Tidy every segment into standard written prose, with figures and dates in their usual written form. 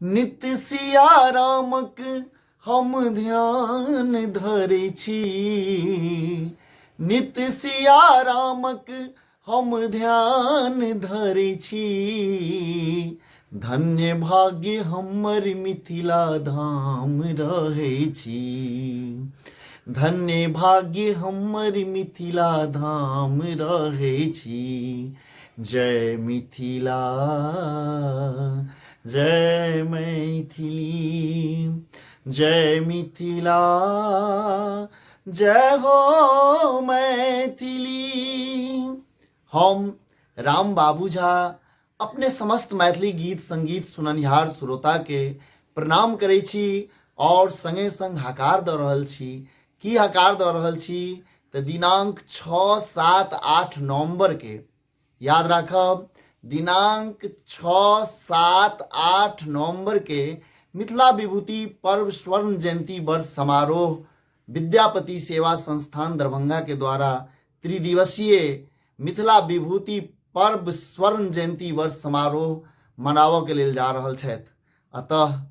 नित सिया रामक हम ध्यान धरै छी, नित सिया रामक हम ध्यान धरै छी, धन्य भाग्य हमर मिथिला धाम रहै छी, धन्य भाग्य हमर मिथिला धाम रहै छी। जय मिथिला जय मैथिली, जय मिथिला जय हो मैथिली। हम राम बाबू झा अपने समस्त मैथिली गीत संगीत सुननिहार श्रोता के प्रणाम करै छी और संगे संग हकार दऽ रहल छी। की हकार दऽ रहल छी? तऽ दिनांक 6 7 8 नवंबर के याद राखब, दिनांक 6 7 8 नवंबर के मिथिला विभूति पर्व स्वर्ण जयंती वर्ष समारोह विद्यापति सेवा संस्थान दरभंगा के द्वारा त्रिदिवसीय मिथिला विभूति पर्व स्वर्ण जयंती वर्ष समारोह मनाबऽ के लेल जा रहल छथि। अतः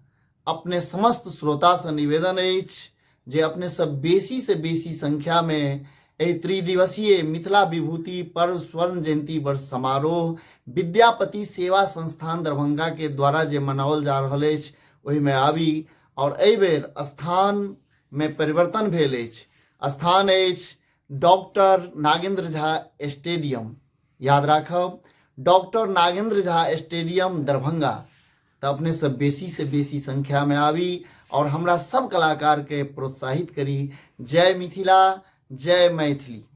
अपने समस्त श्रोतासँ निवेदन अछि जे अपने सब बेसी से बेसी संख्या में एहि त्रिदिवसीय मिथिला विभूति पर्व स्वर्ण जयंती वर्ष समारोह विद्यापति सेवा संस्थान दरभंगा के द्वारा जे मनाओल जा रहल अछि ओहिमे आबी। और एहि बेर स्थान में परिवर्तन भेल अछि, स्थान अछि डॉक्टर नागेंद्र झा स्टेडियम। याद राखब, डॉक्टर नागेंद्र झा स्टेडियम दरभंगा। तऽ अपने सब बेसी से बेसी संख्या में आबी और हमरा सब कलाकार के प्रोत्साहित करी। जय मिथिला, जय मैथिली।